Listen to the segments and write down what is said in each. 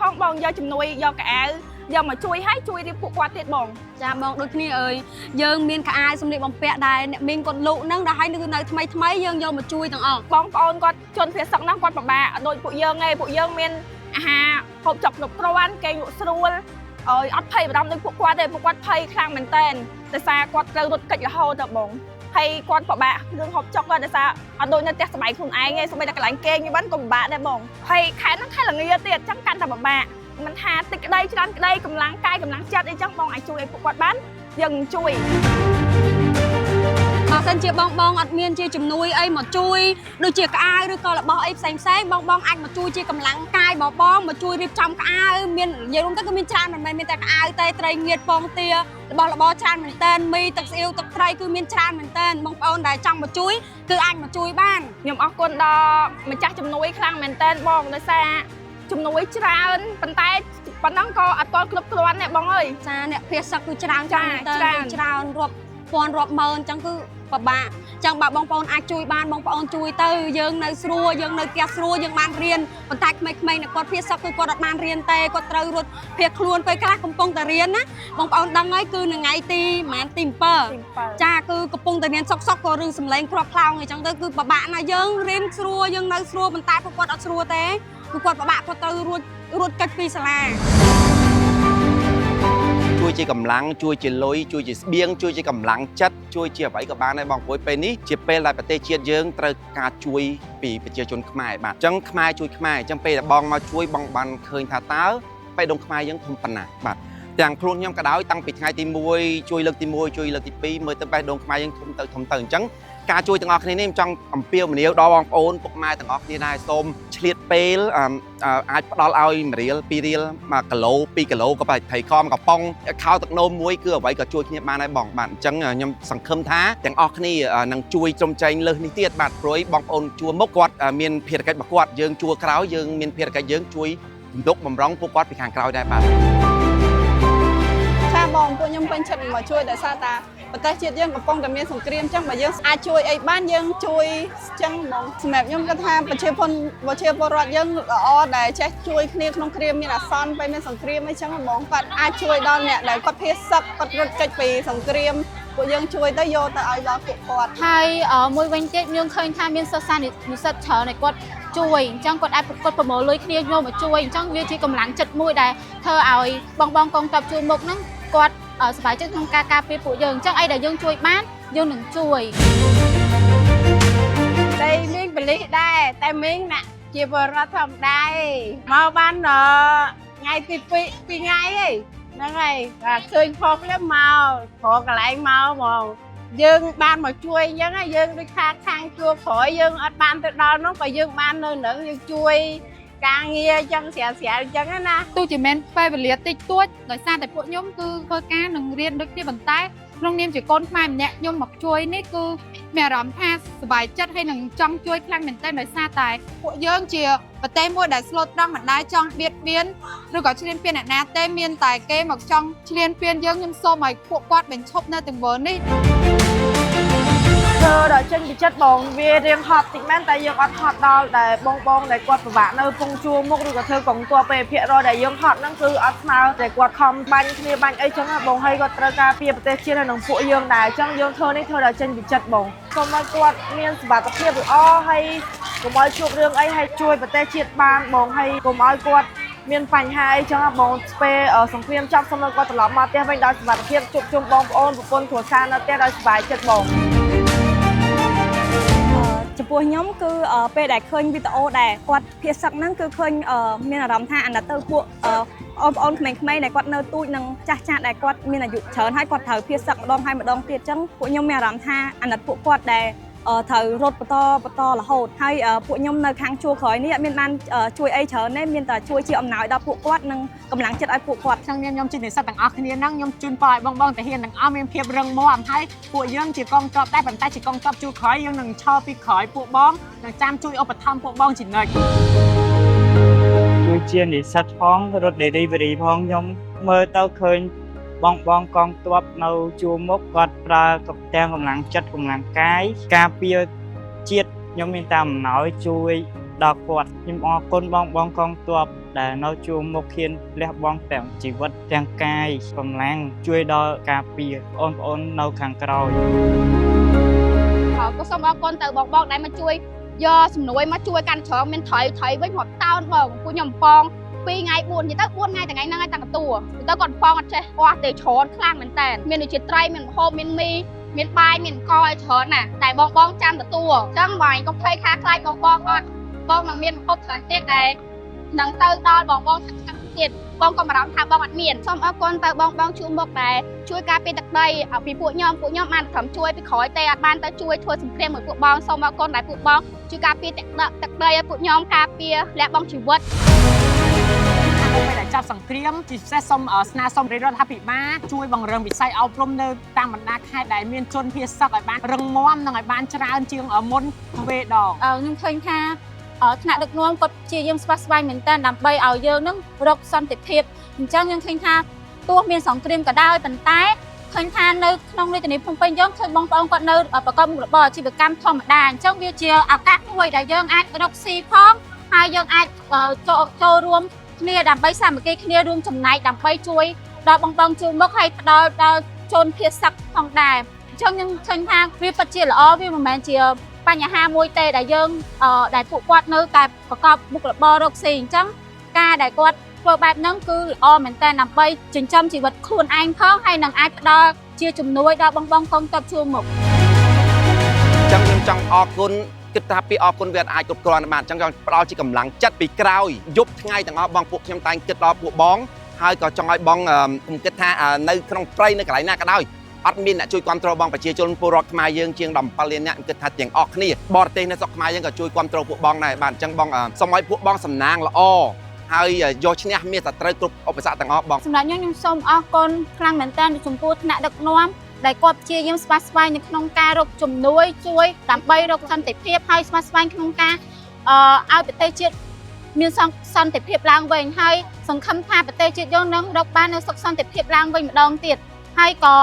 ផងបងយកជំនួយយកខោអាវយកមកជួយឲ្យជួយរៀបពួកគាត់ទៀតបង ចាបងដូចគ្នាអើយយើងមានខោអាវសម្លៀកបំពាក់ដែរអ្នកមីងគាត់លក់ហ្នឹងដល់ហើយនៅថ្មីថ្មីយើងយកមកជួយទាំងអស់ បងប្អូនគាត់ជនភៀសសឹកហ្នឹងគាត់ពិបាកដូចពួកយើងឯងពួកយើងមានអាហារហូបចុកគ្រប់គ្រាន់គេងលក់ស្រួលអើយអត់ភ័យបារម្ភដូចពួកគាត់ទេពួកគាត់ភ័យខ្លាំងមែនតើដោយសារគាត់ត្រូវរត់គេចរហូតទៅបងហើយគាត់ពិបាករឿងហូបចុកគាត់ដោយសារអត់ដូចនៅផ្ទះសម្បែងខ្លួនឯងទេសូម្បីតែកន្លែងគេងនេះបានក៏ពិបាកដែរបងហើយខែហ្នឹងខែល្ងាទៀតអញ្ចឹងកាន់តែពិបាកមិនថាតិចក្តីច្រើនក្តីកម្លាំងកាយកម្លាំងចិត្តអីចឹងបងអាចជួយឲ្យពួកគាត់បានយើងនឹងជួយ បើសិនជាបងបងអត់មានជាជំនួយអីមកជួយដូចជាខោអាវឬក៏របស់អីផ្សេងផ្សេងបងបងអាចមកជួយជាកម្លាំងកាយបងបងមកជួយរៀបចំខោអាវមាននិយាយរួមទៅគឺមានច្រើនមិនមែនមានតែខោអាវទេត្រីងៀតពងទារបស់របរច្រើនមែនតើមីទឹកស្អ៊ីវទឹកត្រីគឺមានច្រើនមែនតើបងប្អូនដែលចង់មកជួយគឺអាចមកជួយបាន ខ្ញុំអរគុណដល់ម្ចាស់ជំនួយខ្លាំងមែនតើបងដោយសារជំនួយច្រើនប៉ុន្តែប៉ុណ្ណឹងក៏អត់ទាន់គ្រប់គ្រាន់ដែរបងអើយ ចាអ្នកភៀសសឹកគឺច្រើន ចា មែនតើ ច្រើន ច្រើនរាប់ពាន់រាប់ម៉ឺនអញ្ចឹងគឺពិបាកអញ្ចឹងបើបងប្អូនអាចជួយបានបងប្អូនជួយទៅយើងនៅស្រួលយើងនៅផ្ទះស្រួលយើងបានរៀនប៉ុន្តែក្មេងៗអ្នកគាត់ភៀសសឹកគឺគាត់អត់បានរៀនទេគាត់ត្រូវរត់ភៀសខ្លួនពេលខ្លះកំពុងតែរៀនណាបងប្អូនដឹងហើយគឺនៅថ្ងៃទីប្រហែលទី7ចាគឺកំពុងតែរៀនសុកសុកក៏រឿងសម្លេងគ្រាប់ខ្លោងអញ្ចឹងទៅគឺពិបាកណាស់យើងរៀនស្រួលយើងនៅស្រួលប៉ុន្តែពួកគាត់អត់ស្រួលទេគឺគាត់ពិបាកគាត់ត្រូវរួចរត់គេចពីសាលា ជួយជាកម្លាំងជួយជាលុយជួយជាស្បៀងជួយជាកម្លាំងចិត្តជួយជាអ្វីក៏បានដែរបងព្រោះពេលនេះជាពេលដែលប្រទេសជាតិយើងត្រូវការជួយពីប្រជាជនខ្មែរបាទអញ្ចឹងខ្មែរជួយខ្មែរអញ្ចឹងពេលដែលបងមកជួយបងបានឃើញថាតើបេះដូងខ្មែរយើងធំប៉ុណ្ណាបាទទាំងខ្លួនខ្ញុំក៏ដោយតាំងពីថ្ងៃទី1ជួយលើកទី1ជួយលើកទី2មើលទៅបេះដូងខ្មែរយើងធំទៅធំទៅអញ្ចឹងការជួយទាំងអស់គ្នានេះខ្ញុំចង់អំពាវនាវដល់បងប្អូនពុកម៉ែទាំងអស់គ្នាដែរសូមឆ្លៀតពេលអឺអាចផ្ដល់ឲ្យ1រៀល2រៀល1គីឡូ2គីឡូក៏បែរត្រីខមកំប៉ុងខោទឹកនោមមួយគឺអ្វីក៏ជួយគ្នាបានដែរបងបាទអញ្ចឹងខ្ញុំសង្ឃឹមថាទាំងអស់គ្នានឹងជួយជ្រោមចែងលើសនេះទៀតបាទព្រោះបងប្អូនជួរមុខគាត់មានភារកិច្ចរបស់គាត់យើងជួរក្រោយយើងមានភារកិច្ចយើងជួយទំនុកបំរុងពួកគាត់ពីខាងក្រោយដែរបាទ ចាបងពួកខ្ញុំពេញចិត្តមកជួយដោយសារតាប្រទេសជាតិយើងកំពុងតែមានសង្គ្រាមអញ្ចឹងបើយើងអាចជួយអីបានយើងជួយអញ្ចឹងហ្មងសម្រាប់ខ្ញុំគាត់ថាប្រជាពលប្រជាពលរដ្ឋយើងល្អដែលចេះជួយគ្នាក្នុងគ្រាមានអាសន្នពេលមានសង្គ្រាមអីចឹងហ្មងគាត់អាចជួយដល់អ្នកដែលគាត់ភៀសសឹកគាត់រត់គេចពីសង្គ្រាមពួកយើងជួយទៅយកទៅឲ្យដល់ពួកគាត់ ហើយមួយវិញទៀតយើងឃើញថាមានសិស្សានុសិស្សច្រើនដែលគាត់ជួយអញ្ចឹងគាត់អាចគាត់ប្រមូលលុយគ្នាយកមកជួយអញ្ចឹងវាជាកម្លាំងចិត្តមួយដែលធ្វើឲ្យបងបងកងទ័ពជួរមុខហ្នឹងគាត់សប្បាយចិត្តក្នុងការការពារពួកយើងអញ្ចឹងអីដែលយើងជួយបានយើងនឹងជួយ តែមីងបលិសដែរតែមីងណាជាបរិវត្តធម្មតាឯងមកបានថ្ងៃទី2 2ថ្ងៃឯងហ្នឹងហើយបាទឃើញផុសភ្លាមមកព្រោះកន្លែងមកហ្មងយើងបានមកជួយអញ្ចឹងយើងដូចថាខាងជួរក្រោយយើងអត់បានទៅដល់នោះក៏យើងបាននៅនឹងយើងជួយការងារអញ្ចឹងស្រាលស្រាលអញ្ចឹងណា ទោះជាមានពេលវេលាតិចតួចដោយសារតែពួកខ្ញុំគឺធ្វើការនឹងរៀនដូចគ្នាប៉ុន្តែក្នុងនាមជាកូនខ្មែរម្នាក់ខ្ញុំមកជួយនេះគឺមានអារម្មណ៍ថាសប្បាយចិត្តហើយនឹងចង់ជួយខ្លាំងមែនទែនដោយសារតែពួកយើងជាប្រទេសមួយដែលស្លូតត្រង់មិនដែលចង់បៀតបៀនឬក៏ឈ្លានពានអ្នកណាទេមានតែគេមកចង់ឈ្លានពានយើងខ្ញុំសូមឲ្យពួកគាត់បញ្ឈប់នៅទង្វើនេះ ធ្វើដល់ចេញពីចិត្តបងវារៀងហត់តិចមែនតែយើងអត់ហត់ដល់ដែលបងបងដែលគាត់ពិបាកនៅពងជួរមុខឬក៏ធ្វើកងទ័ពពេលភាគរយដែលយើងហត់ហ្នឹងគឺអត់ស្មើតែគាត់ខំបាញ់គ្នាបាញ់អីចឹងណាបងហើយគាត់ត្រូវការពារប្រទេសជាតិហើយនឹងពួកយើងដែរអញ្ចឹងយើងធ្វើនេះធ្វើដល់ចេញពីចិត្តបងសូមឲ្យគាត់មានសុខភាពល្អហើយកុំឲ្យជួបរឿងអីហើយជួយប្រទេសជាតិបានបងហើយកុំឲ្យគាត់មានបញ្ហាអីចឹងណាបងពេលសង្គ្រាមចប់សូមឲ្យគាត់ត្រឡប់មកផ្ទះវិញដោយសុវត្ថិភាពជួបជុំបងប្អូនប្រពន្ធគ្រួសារនៅផ្ទះដោយសប្បាយចិត្តបង ចំពោះខ្ញុំគឺពេលដែលឃើញវីដេអូដែលគាត់ភៀសសឹកហ្នឹងគឺឃើញមានអារម្មណ៍ថាអាណិតទៅពួកបងប្អូនក្មេងៗដែលគាត់នៅទូចនិងចាស់ចាស់ដែលគាត់មានអាយុច្រើនហើយគាត់ត្រូវភៀសសឹកម្ដងហើយម្ដងទៀតអញ្ចឹងពួកខ្ញុំមានអារម្មណ៍ថាអាណិតពួកគាត់ដែលត្រូវរត់បន្តបន្តរហូតហើយពួកខ្ញុំនៅខាងជួរក្រោយនេះអត់មានបានជួយអីច្រើនទេមានតែជួយជាអំណោយដល់ពួកគាត់និងកម្លាំងចិត្តឲ្យពួកគាត់ ក្នុងនាមខ្ញុំជានិស្សិតទាំងអស់គ្នាហ្នឹងខ្ញុំជូនពរឲ្យបងបងទាហានទាំងអស់មានភាពរឹងមាំហើយពួកយើងជាកងទ័ពតែប៉ុន្តែជាកងទ័ពជួរក្រោយយើងនឹងឈរពីក្រោយពួកបងនឹងចាំជួយឧបត្ថម្ភពួកបងជានិច្ច គឺជានិស្សិតផងរត់ delivery ផងខ្ញុំមើលទៅឃើញបងបងកងទ័ពនៅជួរមុខគាត់ប្រើទាំងកម្លាំងចិត្តកម្លាំងកាយការពារជាតិខ្ញុំមានតាមអំណោយជួយ ដល់គាត់ខ្ញុំអរគុណបងបងកងទ័ពដែលនៅជួរមុខហ៊ានលះបង់ទាំងជីវិតទាំងកាយកម្លាំងជួយដល់ការពារបងប្អូននៅខាងក្រោយ ក៏សូមអរគុណទៅបងបងដែលមកជួយយកជំនួយមកជួយកាន់ច្រងមានត្រីត្រីវិញរាប់តោនបងពួកខ្ញុំប៉ង2ថ្ងៃ4និយាយទៅ4ថ្ងៃថ្ងៃហ្នឹងហើយតាំងតួទៅគាត់ប៉ងអត់ចេះអស់ទេច្រើនខ្លាំងមែនតើមានដូចជាត្រីមានម្ហូបមានមីមានបាយមានកឲ្យច្រើនណាស់តែបងបងចាំទទួលអញ្ចឹងបងឯងកុំភ័យខាខ្លាចបងបងអត់បងនឹងមានម្ហូបច្រើនទៀតដែលនឹងទៅដល់បងបងឆាប់ៗទៀតបងក៏បារម្ភថាបងអត់មានសូមអរគុណទៅបងបងជួមុខដែលជួយការពារទឹកដីពីពួកខ្ញុំពួកខ្ញុំបានត្រឹមជួយពីក្រោយទេអត់បានទៅជួយធ្វើសង្គ្រាមមួយពួកបងសូមអរគុណដែលពួកបងជួយការពារទឹកដីឲ្យពួកខ្ញុំការពារលះបង់ជីវិត ពេលដែលចាប់សង្គ្រាមជាពិសេសសូមស្នើសុំរាជរដ្ឋាភិបាលជួយបង្រឹងវិស័យអប់រំនៅតាមបណ្ដាខេត្តដែលមានជនភៀសសឹកឲ្យបានរឹងមាំនិងឲ្យបានច្រើនជាងមុនទ្វេដង ខ្ញុំឃើញថាថ្នាក់ដឹកនាំគាត់ព្យាយាមស្វះស្វែងមែនទែនដើម្បីឲ្យយើងនឹងរកសន្តិភាពអញ្ចឹងយើងឃើញថាទោះមានសង្គ្រាមក៏ដោយប៉ុន្តែឃើញថានៅក្នុងរាជធានីភ្នំពេញយើងឃើញបងប្អូនគាត់នៅប្រកបមុខរបរអាជីវកម្មធម្មតាអញ្ចឹងវាជាឱកាសមួយដែលយើងអាចរកស៊ីផងហើយយើងអាចចូលរួមគ្នាដើម្បីសាមគ្គីគ្នារួមចំណែកដើម្បីជួយដល់បងបងជួរមុខហើយផ្ដល់ដល់ជនភៀសសឹកផងដែរអញ្ចឹងខ្ញុំឃើញថាវាពិតជាល្អវាមិនមែនជាបញ្ហាមួយទេដែលយើងដែលពួកគាត់នៅតែប្រកបមុខរបររកស៊ីអញ្ចឹងការដែលគាត់ធ្វើបែបហ្នឹងគឺល្អមែនតើដើម្បីចិញ្ចឹមជីវិតខ្លួនឯងផងហើយនឹងអាចផ្ដល់ជាជំនួយដល់បងបងកងទ័ពជួរមុខ អញ្ចឹងខ្ញុំចង់អរគុណគិតថាពីអរគុណវាអាចគ្រប់គ្រាន់បានអញ្ចឹងចង់ផ្ដល់ជាកម្លាំងចិត្តពីក្រោយយប់ថ្ងៃទាំងអស់បងពួកខ្ញុំតែងគិតដល់ពួកបងហើយក៏ចង់ឲ្យបងខ្ញុំគិតថានៅក្នុងព្រៃនៅកន្លែងណាក៏ដោយអត់មានអ្នកជួយគ្រប់គ្រងបងប្រជាជនពលរដ្ឋខ្មែរយើងជាង17លានអ្នកគិតថាទាំងអស់គ្នាបរទេសនៅស្រុកខ្មែរយើងក៏ជួយគ្រប់គ្រងពួកបងដែរបាទអញ្ចឹងបងសូមឲ្យពួកបងសំណាងល្អហើយយកឈ្នះមានសត្រូវគ្រប់ឧបសគ្គទាំងអស់បង សម្រាប់ខ្ញុំខ្ញុំសូមអរគុណខ្លាំងមែនទែនចំពោះថ្នាក់ដឹកនាំដែលគាត់ព្យាយាមស្វះស្វែងនៅក្នុងការរកជំនួយជួយដើម្បីរកសន្តិភាពហើយស្វះស្វែងក្នុងការឲ្យប្រទេសជាតិមានសន្តិភាពឡើងវិញហើយសង្ឃឹមថាប្រទេសជាតិយើងនឹងរកបាននូវសុខសន្តិភាពឡើងវិញម្ដងទៀតហើយក៏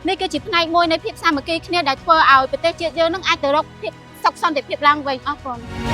នេះគឺជាផ្នែកមួយនៃភាពសាមគ្គីគ្នាដែលធ្វើឲ្យប្រទេសជាតិយើងនឹងអាចទៅរកភាពសុខសន្តិភាពឡើងវិញអរគុណ